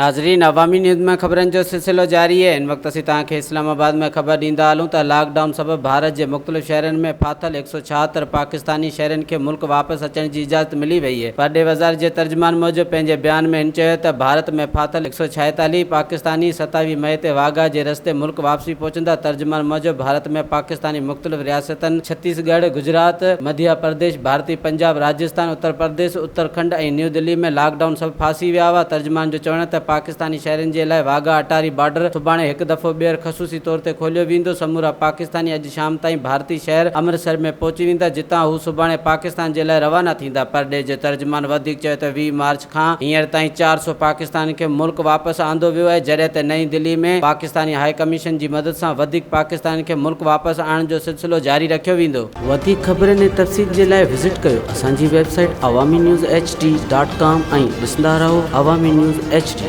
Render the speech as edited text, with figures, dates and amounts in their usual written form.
ناظرين عوامي نيوز ۾ خبرن جو سلسلو جاري آهي هن وقت اسين توهان کي اسلام آباد ۾ خبر ڏيندا هلون ته لاڪ ڊائون سبب ڀارت جي مختلف شهرن ۾ ڦاٿل 176 پاڪستاني شهرين کي ملڪ واپس اچڻ جي اجازت ملي وئي آهي پرڏيهي وزارت جي ترجمان موجب پنهنجي بيان ۾ هن چيو ته ڀارت ۾ ڦاٿل 146 پاڪستاني 27 مئي تي واگها جي رستي ملڪ واپسي پهچندا ترجمان موجب ڀارت ۾ پاڪستاني مختلف رياستن ڇتيس ڳڙهه، گجرات، مڌيا پرديش، ڀارتي پنجاب، راجسٿان، اتر پرديس، اتر کنڊ ۽ نيو دلي ۾ لاڪ ڊائون سبب ڦاسي ويا هئا. ترجمان جو چوڻ ته پاڪستاني شهرين جي لاء واگها اٽاري بارڊر سڀاڻي هڪ دفعو ٻيهر خصوصي طور تي کوليو ويندو، سمورا پاڪستاني اڄ شام تائين ڀارتي شهر امرتسر ۾ پهچي ويندا جتان هو سڀاڻي پاڪستان جي لاء روانا ٿيندا. پرڏيهه جي ترجمان وڌيڪ چيو ته 20 مارچ کان هينئر تائين 400 پاڪستانين کي ملڪ واپس آندو ويو آهي جڏهن ته نئين دلي ۾ پاڪستاني هاء ڪميشن جي مدد سان وڌيڪ پاڪستانين کي ملڪ واپس آڻڻ جو سلسلو جاري رکيو ويندو. وڌيڪ خبرن ۽ تفصيل جي لاء وزٽ ڪيو اسان جي website Awami news H D dot com ۽ ڏسندا رهو عوامي نيوز ايڇ ڊي.